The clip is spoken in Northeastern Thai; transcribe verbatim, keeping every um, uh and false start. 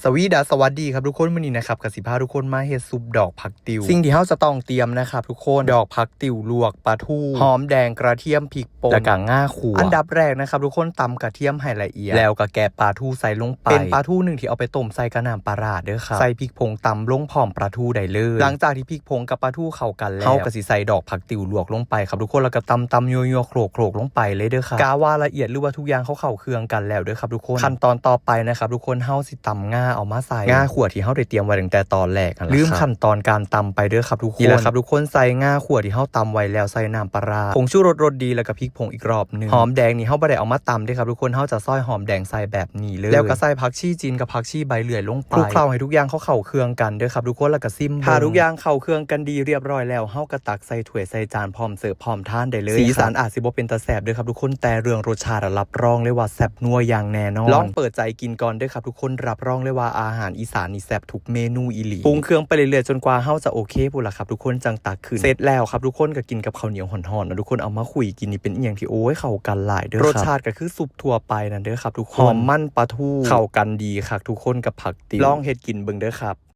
สวีดัสสวัสดีครับทุกคน มื้อนี้นะครับก็สิพาทุกคนมาเฮ็ดซุปดอกผักติว สิ่งที่เฮาจะต้องเตรียมนะครับทุกคน ดอกผักติวลวก ปลาทู หอมแดง กระเทียม พริกป่น แล้วก็ง่าขั่ว อันดับแรกนะครับทุกคน ตำกระเทียมให้ละเอียด แล้วก็แกะปลาทูใส่ลงไป เป็นปลาทูหนึ่งที่เอาไปต้มใส่กับน้ำปลาร้าเด้อครับ ใส่พริกผงตำลงพร้อมปลาทูได้เลย หลังจากที่พริกผงกับปลาทูเข้ากันแล้ว เฮาก็สิใส่ดอกผักติวลวกลงไปครับทุกคน แล้วก็ตำๆ ยั่วๆ โขลกๆ ลงไปเลยเด้อครับ กะว่าละเอียดหรือว่าทุกอย่างเขาเข้าเครื่องกันแล้วเด้อครับทุกคน ขั้นตอนต่อไปนะครับทุกคน เฮาสิตำง่าเอามาใส่ ง่าขั่วที่เฮาได้เตรียมไว้ตั้งแต่ตอนแรกนั่นแหละครับ ลืมขั้นตอนการตำไปเด้อครับทุกคน นี่แหละครับทุกคน ใส่ง่าขั่วที่เฮาตำไว้แล้ว ใส่น้ำปลาร้า ผงชูรสรสดี แล้วก็พริกผงอีกรอบหนึ่ง หอมแดงนี่เฮาบ่ได้เอามาตำเด้อครับทุกคน เฮาจะซอยหอมแดงใส่แบบนี้เลย แล้วก็ใส่ผักชีจีนกับผักชีใบเลื่อยลงไป คลุกเคล้าให้ทุกอย่างเขาเข้าเครื่องกันเด้อครับทุกคน แล้วก็ซิมเบิ่ง ถ้าทุกอย่างเข้าเครื่องกันดีเรียบร้อยแล้ว เฮาก็ตักใส่ถ้วยใส่จานพร้อมเสิร์ฟพร้อมทานได้เลย สีสัน ครับ อาจสิบ่เป็นตาแซ่บเด้อครับทุกคน แต่เรื่องรสชาติอะรับรองเลยว่าแซ่บนัวอย่างแน่นอน ลองเปิดใจกินก่อนเด้อครับทุกคน รับรองเลยว่าอาหารอีสานนี่แซ่บทุกเมนูอีหลี ปรุงเครื่องไปเรื่อยๆ จนกว่าเฮาจะโอเคพู้นล่ะครับทุกคน จังตักขึ้น เสร็จแล้วครับทุกคน ก็กินกับข้าวเหนียวฮ้อนๆ นะทุกคน เอามาคุยกินนี่เป็นอีหยังที่โอ้ยเข้ากันหลายเด้อครับ รสชาติก็คือซุปทั่วไปนั่นเด้อครับทุกคน หอมมันปลาทู เข้ากันดีคักทุกคนกับผักติว ลองเฮ็ดกินเบิ่งเด้อครับ